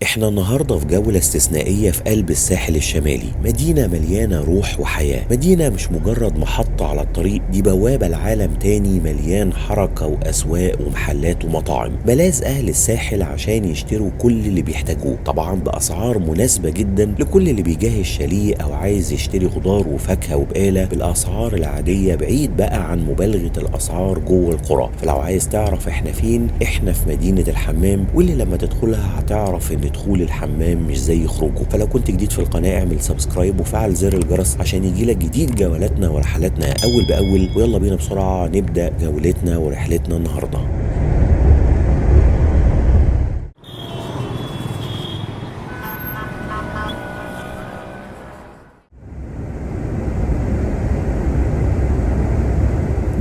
احنا النهاردة في جولة استثنائية في قلب الساحل الشمالي، مدينة مليانة روح وحياة، مدينة مش مجرد محطة على الطريق، دي بوابة لعالم تاني مليان حركة وأسواق ومحلات ومطاعم، ملاذ أهل الساحل عشان يشتروا كل اللي بيحتاجوه، طبعا بأسعار مناسبة جدا لكل اللي بيجهز شاليه أو عايز يشتري خضار وفاكهة وبقالة بالأسعار العادية، بعيد بقى عن مبالغة الأسعار جوه القرى. فلو عايز تعرف احنا فين، احنا في مدينة الحمام، واللي لما تدخلها هتعرف ان دخول الحمام مش زي خروجه. فلو كنت جديد في القناة اعمل subscribe وفعل زر الجرس عشان يجيلك جديد جولاتنا ورحلاتنا اول باول. ويلا بينا بسرعة نبدأ جولتنا ورحلتنا النهاردة.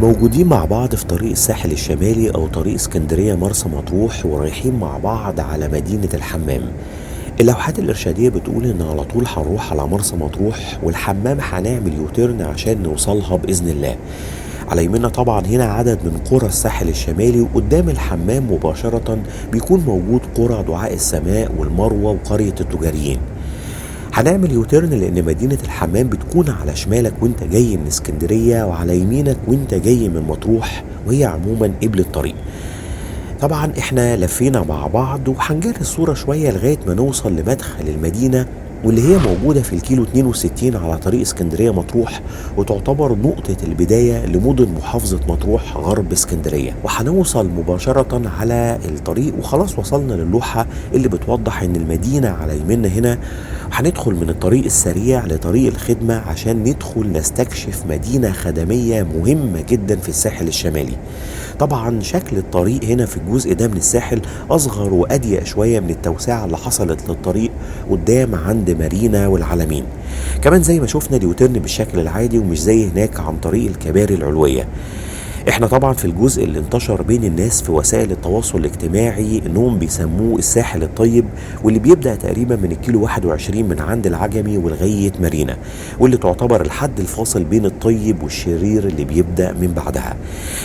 موجودين مع بعض في طريق الساحل الشمالي او طريق اسكندرية مرسى مطروح، ورايحين مع بعض على مدينة الحمام. اللوحات الارشادية بتقول ان على طول هنروح على مرسى مطروح، والحمام هنعمل U-turn عشان نوصلها باذن الله. على يميننا طبعا هنا عدد من قرى الساحل الشمالي، وقدام الحمام مباشرة بيكون موجود قرى دعاء السماء والمروة وقرية التجاريين. هنعمل U-turn لان مدينة الحمام بتكون على شمالك وانت جاي من اسكندرية، وعلى يمينك وانت جاي من مطروح، وهي عموما قبل الطريق. طبعا احنا لفينا مع بعض وهنجري الصورة شوية لغاية ما نوصل لمدخل المدينة، واللي هي موجودة في الكيلو 62 على طريق اسكندرية مطروح، وتعتبر نقطة البداية لمدن محافظة مطروح غرب اسكندرية. وهنوصل مباشرة على الطريق، وخلاص وصلنا للوحة اللي بتوضح ان المدينة على يميننا هنا. هندخل من الطريق السريع لطريق الخدمة عشان ندخل نستكشف مدينة خدمية مهمة جدا في الساحل الشمالي. طبعا شكل الطريق هنا في الجزء ده من الساحل أصغر وأضيق شوية من التوسعة اللي حصلت للطريق قدام عند مارينا والعلمين. كمان زي ما شفنا ال U-turn بالشكل العادي ومش زي هناك عن طريق الكباري العلوية. احنا طبعا في الجزء اللي انتشر بين الناس في وسائل التواصل الاجتماعي انهم بيسموه الساحل الطيب، واللي بيبدأ تقريبا من الكيلو 21 من عند العجمي ولغاية مارينا، واللي تعتبر الحد الفاصل بين الطيب والشرير اللي بيبدأ من بعدها.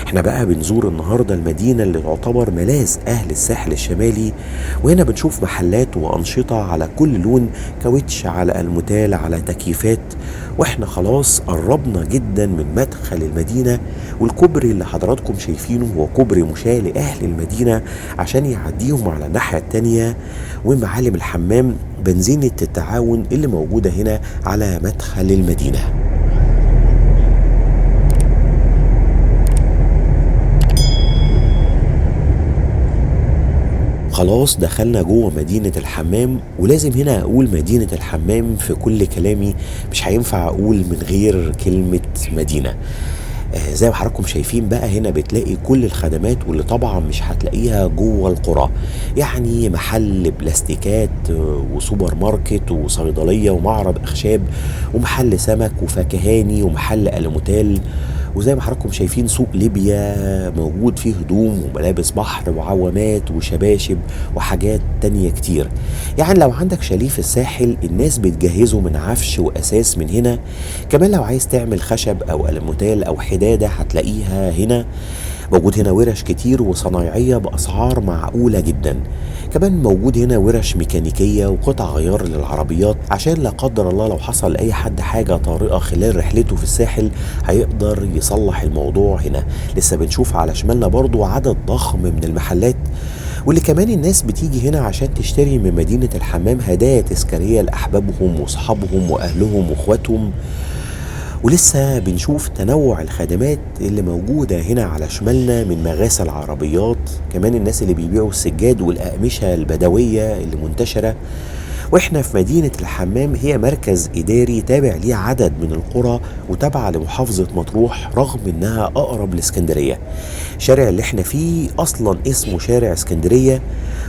احنا بقى بنزور النهاردة المدينة اللي تعتبر ملاذ اهل الساحل الشمالي، وهنا بنشوف محلات وانشطة على كل لون، كاوتش على الموتال على تكييفات. واحنا خلاص قربنا جدا من مدخل المدينة، والكوبري اللي حضراتكم شايفينه هو كوبري مشاة لأهل المدينة عشان يعديهم على الناحية التانية. ومعالم الحمام بنزينة التعاون اللي موجودة هنا على مدخل المدينة. خلاص دخلنا جوه مدينة الحمام، ولازم هنا أقول مدينة الحمام في كل كلامي، مش هينفع أقول من غير كلمة مدينة. زي ما حضراتكم شايفين بقى هنا بتلاقي كل الخدمات، واللي طبعا مش هتلاقيها جوه القرى، يعني محل بلاستيكات وسوبر ماركت وصيدلية ومعرض أخشاب ومحل سمك وفاكهاني ومحل ألموتال. وزي ما حضراتكم شايفين سوق ليبيا موجود فيه هدوم وملابس بحر وعوامات وشباشب وحاجات تانية كتير. يعني لو عندك شاليه في الساحل الناس بتجهزه من عفش وأساس من هنا. كمان لو عايز تعمل خشب أو ألموتال أو حدادة هتلاقيها هنا. موجود هنا ورش كتير وصنايعية بأسعار معقولة جدا. كمان موجود هنا ورش ميكانيكية وقطع غيار للعربيات، عشان لا قدر الله لو حصل لأي حد حاجة طارئة خلال رحلته في الساحل هيقدر يصلح الموضوع هنا. لسه بنشوف على شمالنا برضو عدد ضخم من المحلات، واللي كمان الناس بتيجي هنا عشان تشتري من مدينة الحمام هدايا تذكارية لأحبابهم وصحابهم وأهلهم وإخواتهم. ولسه بنشوف تنوع الخدمات اللي موجودة هنا على شمالنا من مغاسل عربيات، كمان الناس اللي بيبيعوا السجاد والأقمشة البدوية اللي منتشرة. واحنا في مدينة الحمام هي مركز إداري تابع ليه عدد من القرى وتابعة لمحافظة مطروح، رغم انها أقرب لاسكندرية. الشارع اللي احنا فيه أصلا اسمه شارع اسكندرية.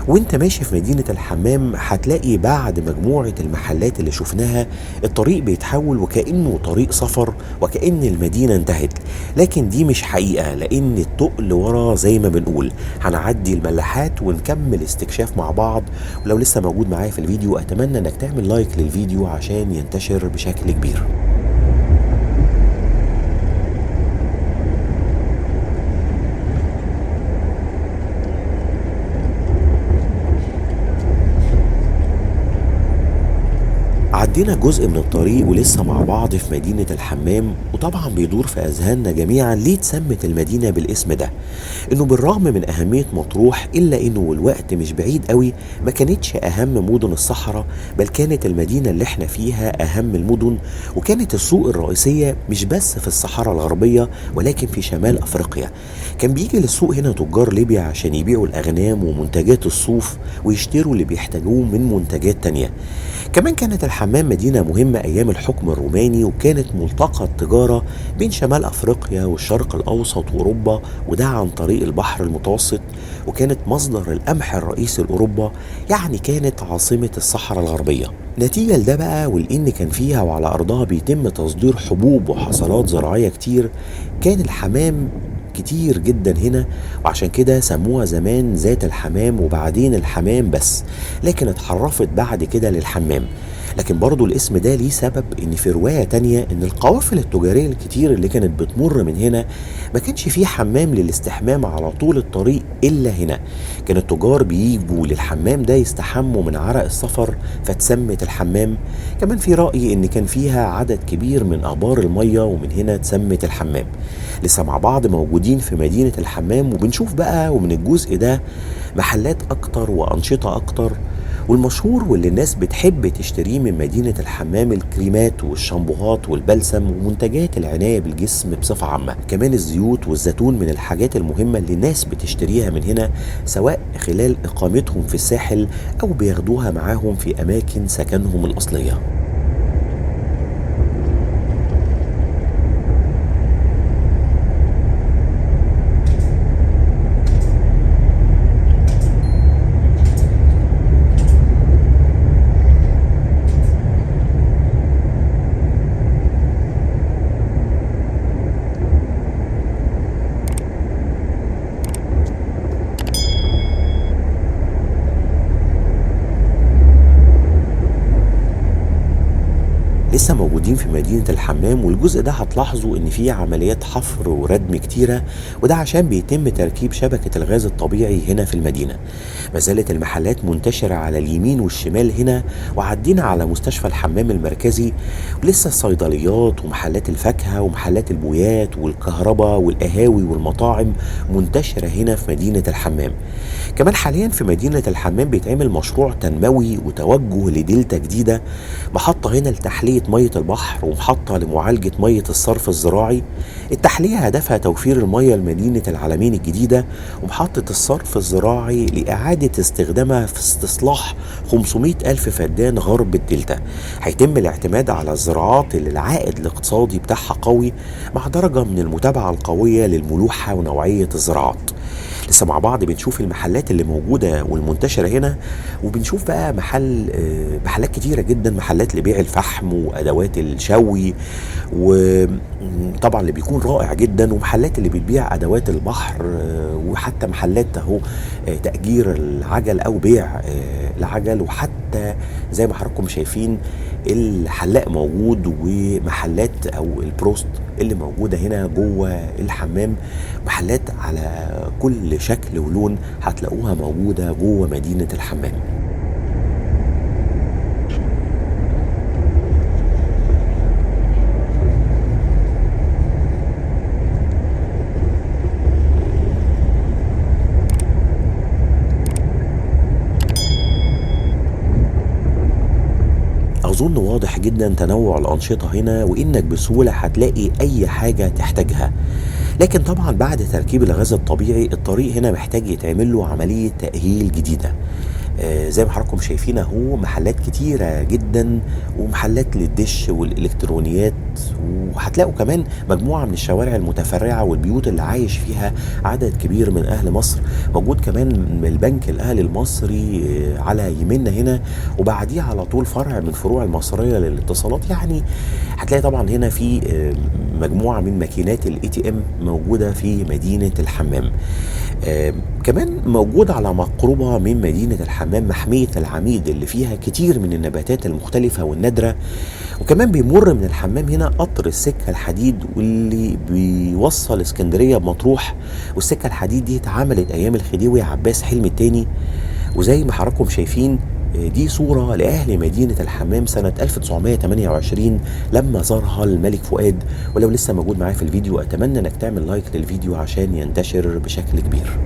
وانت ماشي في مدينة الحمام هتلاقي بعد مجموعة المحلات اللي شفناها الطريق بيتحول وكأنه طريق سفر، وكأن المدينة انتهت، لكن دي مش حقيقة، لأن التقل ورا زي ما بنقول. هنعدي الملاحات ونكمل استكشاف مع بعض. ولو لسه موجود معايا في الفيديو أتمنى انك تعمل لايك للفيديو عشان ينتشر بشكل كبير. عدينا جزء من الطريق ولسه مع بعض في مدينة الحمام، وطبعا بيدور في أذهاننا جميعا ليه اتسمت المدينة بالاسم ده، انه بالرغم من أهمية مطروح إلا انه والوقت مش بعيد قوي ما كانتش أهم مدن الصحراء، بل كانت المدينة اللي احنا فيها أهم المدن، وكانت السوق الرئيسية مش بس في الصحراء الغربية ولكن في شمال أفريقيا. كان بيجي للسوق هنا تجار ليبيا عشان يبيعوا الأغنام ومنتجات الصوف ويشتروا اللي بيحتاجوه من منتجات تانية. كمان كانت الحمام مدينة مهمة أيام الحكم الروماني، وكانت ملتقى التجارة بين شمال أفريقيا والشرق الأوسط وأوروبا، وده عن طريق البحر المتوسط، وكانت مصدر القمح الرئيسي لأوروبا، يعني كانت عاصمة الصحراء الغربية. نتيجة لده بقى، ولأن كان فيها وعلى أرضها بيتم تصدير حبوب وحصلات زراعية كتير، كان الحمام كتير جدا هنا، وعشان كده سموها زمان ذات الحمام وبعدين الحمام بس، لكن اتحرفت بعد كده للحمام. لكن برضو الاسم ده ليه سبب، ان في رواية تانية ان القوافل التجارية الكتير اللي كانت بتمر من هنا ما كانش فيه حمام للاستحمام على طول الطريق الا هنا، كان التجار بيجوا للحمام ده يستحموا من عرق السفر فتسمت الحمام. كمان في رأي ان كان فيها عدد كبير من ابار المية ومن هنا تسمت الحمام. لسه مع بعض موجودين في مدينة الحمام، وبنشوف بقى ومن الجزء ده محلات اكتر وانشطة اكتر، والمشهور واللي الناس بتحب تشتريه من مدينة الحمام الكريمات والشامبوهات والبلسم ومنتجات العناية بالجسم بصفة عامة. كمان الزيوت والزيتون من الحاجات المهمة اللي الناس بتشتريها من هنا، سواء خلال إقامتهم في الساحل أو بياخدوها معاهم في أماكن سكنهم الأصلية. لسه موجودين في مدينة الحمام، والجزء ده هتلاحظوا ان فيه عمليات حفر وردم كتيرة، وده عشان بيتم تركيب شبكة الغاز الطبيعي هنا في المدينة. ما زالت المحلات منتشرة على اليمين والشمال هنا، وعدينا على مستشفى الحمام المركزي، ولسه الصيدليات ومحلات الفاكهة ومحلات البويات والكهرباء والقهاوي والمطاعم منتشرة هنا في مدينة الحمام. كمان حاليا في مدينة الحمام بيتعمل مشروع تنموي وتوجه لدلتا جديدة، محطة هنا لتحلية مية البحر ومحطة لمعالجة مية الصرف الزراعي. التحلية هدفها توفير المية لمدينة العلمين الجديدة، ومحطة الصرف الزراعي لإعادة استخدامها في استصلاح 500 ألف فدان غرب الدلتا. هيتم الاعتماد على الزراعات اللي العائد الاقتصادي بتاعها قوي، مع درجة من المتابعة القوية للملوحة ونوعية الزراعات. لسه مع بعض بنشوف المحلات اللي موجودة والمنتشرة هنا، وبنشوف بقى محلات كتيرة جدا، محلات لبيع الفحم وأدوات الشوي، وطبعا اللي بيكون رائع جدا، ومحلات اللي بتبيع أدوات البحر، وحتى محلات اهو تأجير العجل أو بيع العجل، وحتى زي ما حضراتكم شايفين الحلاق موجود، ومحلات أو البروست اللي موجودة هنا جوه الحمام، محلات على كل شكل ولون هتلاقوها موجودة جوه مدينة الحمام. أظن واضح جدا تنوع الأنشطة هنا، وإنك بسهولة هتلاقي أي حاجة تحتاجها. لكن طبعا بعد تركيب الغاز الطبيعي الطريق هنا محتاج يتعمل له عملية تأهيل جديدة. زي ما حضراتكم شايفين اهو محلات كتيرة جدا، ومحلات للدش والإلكترونيات، وهتلاقوا كمان مجموعة من الشوارع المتفرعة والبيوت اللي عايش فيها عدد كبير من أهل مصر. موجود كمان البنك الأهلي المصري على يميننا هنا، وبعديه على طول فرع من فروع المصرية للاتصالات. يعني هتلاقي طبعا هنا في مجموعة من ماكينات الATM موجودة في مدينة الحمام. كمان موجود على مقربة من مدينة الحمام محمية العميد اللي فيها كتير من النباتات المختلفة والنادرة. وكمان بيمر من الحمام هنا قطر السكة الحديد واللي بيوصل اسكندرية بمطروح، والسكة الحديد دي اتعملت ايام الخديوي عباس حلمي الثاني. وزي ما حضراتكم شايفين دي صورة لأهل مدينة الحمام سنة 1928 لما زارها الملك فؤاد. ولو لسه موجود معايا في الفيديو أتمنى أنك تعمل لايك للفيديو عشان ينتشر بشكل كبير.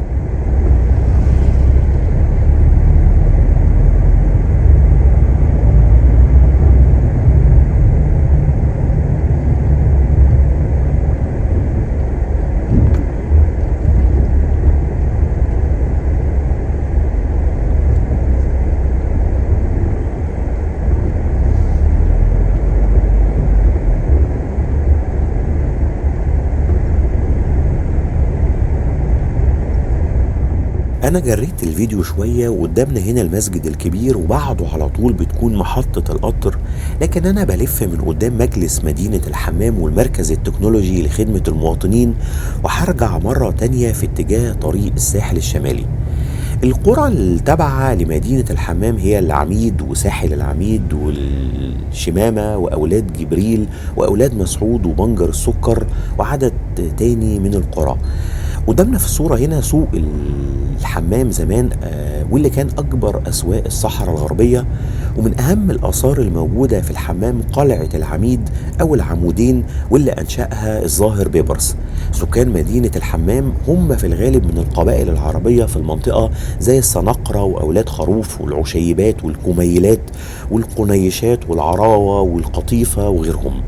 أنا جريت الفيديو شوية وقدامنا هنا المسجد الكبير وبعده على طول بتكون محطة القطر، لكن أنا بلف من قدام مجلس مدينة الحمام والمركز التكنولوجي لخدمة المواطنين، وهرجع مرة تانية في اتجاه طريق الساحل الشمالي. القرى التابعة لمدينة الحمام هي العميد وساحل العميد والشمامة وأولاد جبريل وأولاد مسعود وبنجر السكر وعدد تاني من القرى. قدامنا في الصورة هنا سوق الحمام زمان، واللي كان أكبر أسواق الصحراء الغربية، ومن أهم الآثار الموجودة في الحمام قلعة العميد أو العمودين واللي أنشأها الظاهر بيبرس. سكان مدينة الحمام هم في الغالب من القبائل العربية في المنطقة زي السنقرة وأولاد خروف والعشيبات والكميلات والقنيشات والعراوة والقطيفة وغيرهم.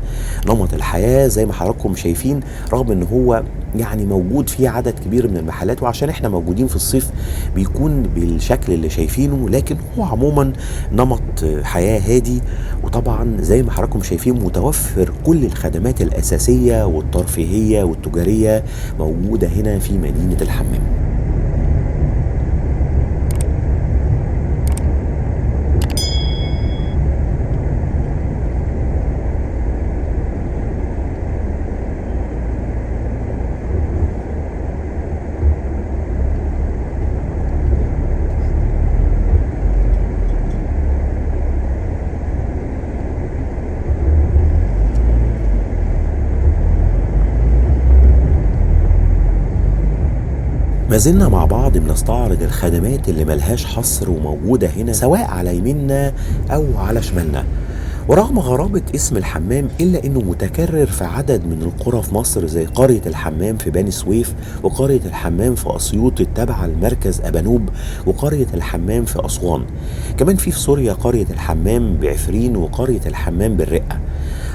نمط الحياة زي ما حضراتكم شايفين رغم ان هو يعني موجود فيه عدد كبير من المحلات، وعشان احنا موجودين في الصيف بيكون بالشكل اللي شايفينه، لكن هو عموما نمط حياة هادي. وطبعا زي ما حضراتكم شايفين متوفر كل الخدمات الأساسية والترفيهية والتجارية موجودة هنا في مدينة الحمام. ما زلنا مع بعض بنستعرض الخدمات اللي ملهاش حصر وموجودة هنا سواء على يميننا أو على شمالنا. ورغم غرابة اسم الحمام إلا أنه متكرر في عدد من القرى في مصر زي قرية الحمام في بني سويف، وقرية الحمام في أسيوط التابعة لمركز أبانوب، وقرية الحمام في أسوان. كمان في سوريا قرية الحمام بعفرين وقرية الحمام بالرقة.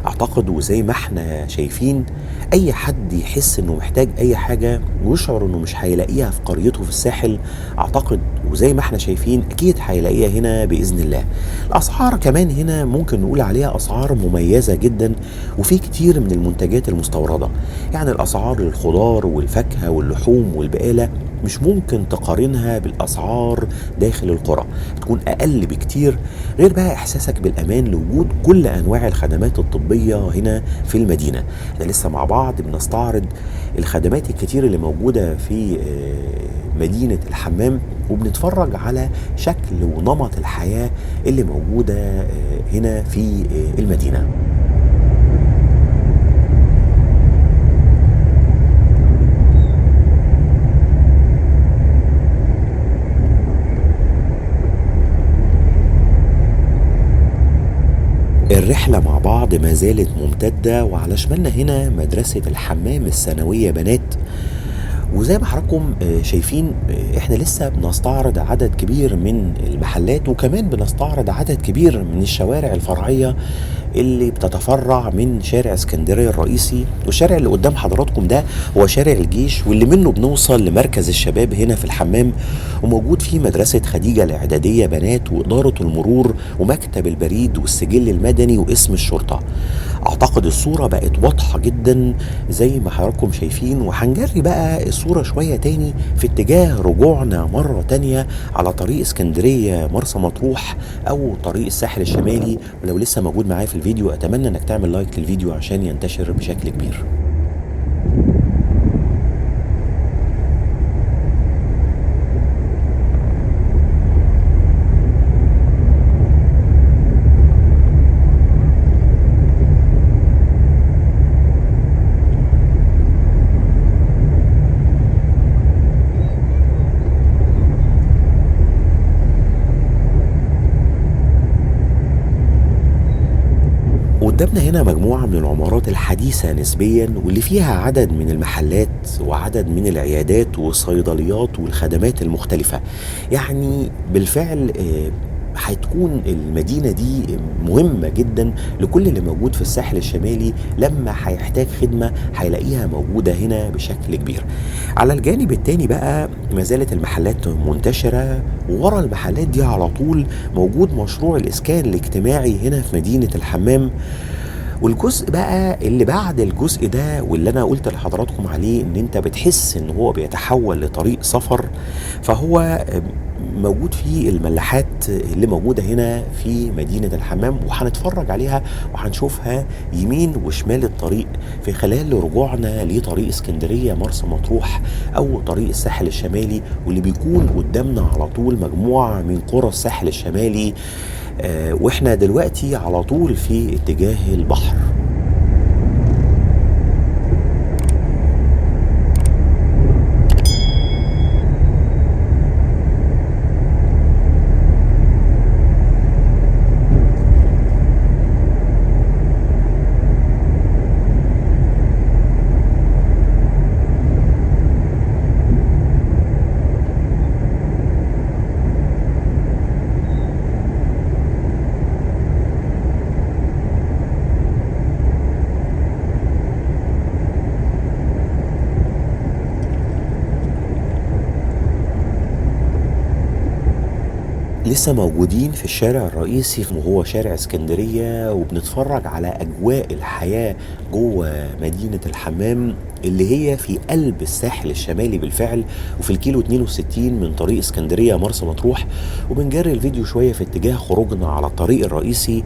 أعتقد وزي ما احنا شايفين أي حد يحس أنه محتاج أي حاجة ويشعر أنه مش هيلاقيها في قريته في الساحل، أعتقد وزي ما احنا شايفين أكيد هيلاقيها هنا بإذن الله. الأسعار كمان هنا ممكن نقول عليها أسعار مميزة جدا، وفي كتير من المنتجات المستوردة. يعني الأسعار للخضار والفاكهة واللحوم والبقالة مش ممكن تقارنها بالأسعار داخل القرى، تكون أقل بكتير. غير بقى إحساسك بالأمان لوجود كل أنواع الخدمات الطبية هنا في المدينة. احنا لسه مع بعض بنستعرض الخدمات الكتير اللي موجودة في مدينة الحمام، وبنتفرج على شكل ونمط الحياة اللي موجودة هنا في المدينة. الرحلة مع بعض ما زالت ممتدة، وعلى شمالنا هنا مدرسة الحمام الثانوية بنات. وزي ما حضراتكم شايفين احنا لسه بنستعرض عدد كبير من المحلات، وكمان بنستعرض عدد كبير من الشوارع الفرعية اللي بتتفرع من شارع اسكندرية الرئيسي. والشارع اللي قدام حضراتكم ده هو شارع الجيش، واللي منه بنوصل لمركز الشباب هنا في الحمام، وموجود فيه مدرسة خديجة الإعدادية بنات وإدارة المرور ومكتب البريد والسجل المدني واسم الشرطة. أعتقد الصورة بقت واضحة جدا زي ما حضراتكم شايفين، وهنجري بقى الصورة شوية تاني في اتجاه رجوعنا مرة تانية على طريق اسكندرية مرسى مطروح أو طريق الساحل الشمالي. ولو لسه موجود معايا في الفيديو أتمنى أنك تعمل لايك للفيديو عشان ينتشر بشكل كبير. قدامنا هنا مجموعة من العمارات الحديثة نسبيا، واللي فيها عدد من المحلات وعدد من العيادات والصيدليات والخدمات المختلفة. يعني بالفعل هتكون المدينة دي مهمة جدا لكل اللي موجود في الساحل الشمالي، لما هيحتاج خدمة هيلاقيها موجودة هنا بشكل كبير. على الجانب التاني بقى ما زالت المحلات منتشرة، وورا المحلات دي على طول موجود مشروع الإسكان الاجتماعي هنا في مدينة الحمام. والجزء بقى اللي بعد الجزء ده واللي انا قلت لحضراتكم عليه ان انت بتحس ان هو بيتحول لطريق سفر، فهو موجود فيه الملاحات اللي موجودة هنا في مدينة الحمام، وهنتفرج عليها وهنشوفها يمين وشمال الطريق في خلال رجوعنا لطريق اسكندرية مرسى مطروح او طريق الساحل الشمالي، واللي بيكون قدامنا على طول مجموعة من قرى الساحل الشمالي. واحنا دلوقتي على طول في اتجاه البحر. لسه موجودين في الشارع الرئيسي وهو شارع اسكندرية، وبنتفرج على أجواء الحياة جوه مدينة الحمام اللي هي في قلب الساحل الشمالي بالفعل، وفي الكيلو 62 من طريق اسكندرية مرسى مطروح. وبنجري الفيديو شوية في اتجاه خروجنا على الطريق الرئيسي.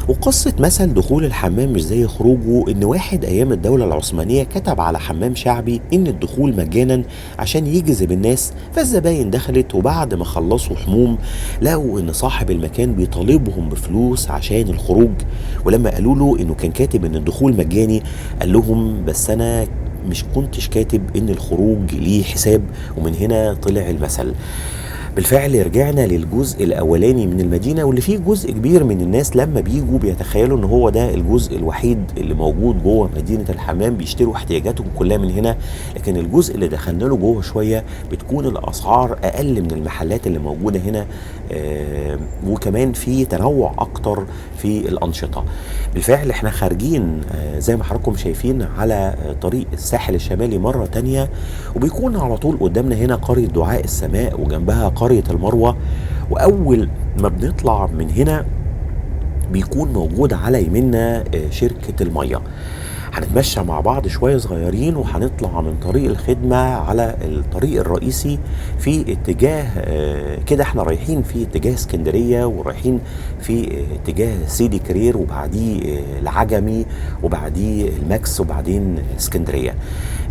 وقصة مثل دخول الحمام مش زي خروجه، ان واحد ايام الدولة العثمانية كتب على حمام شعبي ان الدخول مجانا عشان يجذب الناس، فالزباين دخلت، وبعد ما خلصوا حموم لقوا ان صاحب المكان بيطالبهم بفلوس عشان الخروج. ولما قالوا له انه كان كاتب ان الدخول مجاني قال لهم بس انا مش كنتش كاتب ان الخروج ليه حساب، ومن هنا طلع المثل. بالفعل رجعنا للجزء الاولاني من المدينة، واللي فيه جزء كبير من الناس لما بيجوا بيتخيلوا ان هو ده الجزء الوحيد اللي موجود جوه مدينة الحمام، بيشتروا احتياجاتهم كلها من هنا. لكن الجزء اللي دخلنا له جوه شوية بتكون الاسعار اقل من المحلات اللي موجودة هنا، وكمان في تنوع اكتر في الانشطة. بالفعل احنا خارجين زي ما حضراتكم شايفين على طريق الساحل الشمالي مرة تانية، وبيكون على طول قدامنا هنا قرية دعاء السماء وجنبها قرية المروة. وأول ما بنطلع من هنا بيكون موجود على يميننا شركة المية. هنتمشى مع بعض شوية صغيرين وهنطلع من طريق الخدمة على الطريق الرئيسي في اتجاه كده، احنا رايحين في اتجاه اسكندرية ورايحين في اتجاه سيدي كرير، وبعديه العجمي وبعديه الماكس وبعدين اسكندرية.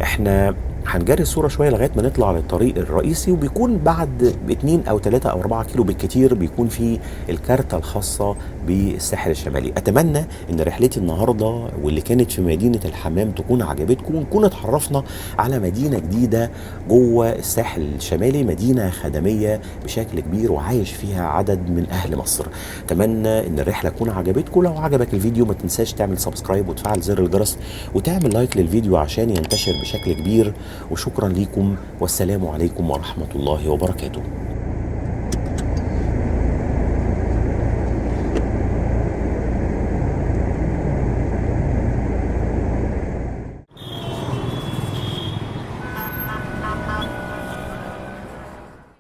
احنا هنجري الصورة شوية لغاية ما نطلع للطريق الرئيسي، وبيكون بعد 2 أو 3 أو 4 كيلو بالكتير بيكون في الكارتة الخاصة بالساحل الشمالي. أتمنى إن رحلتي النهاردة واللي كانت في مدينة الحمام تكون عجبتكم، ونكون اتعرفنا على مدينة جديدة جوه الساحل الشمالي، مدينة خدمية بشكل كبير وعايش فيها عدد من أهل مصر. أتمنى إن الرحلة تكون عجبتكم. لو عجبك الفيديو ما تنساش تعمل subscribe وتفعل زر الجرس وتعمل like للفيديو عشان ينتشر بشكل كبير. وشكرا لكم، والسلام عليكم ورحمة الله وبركاته.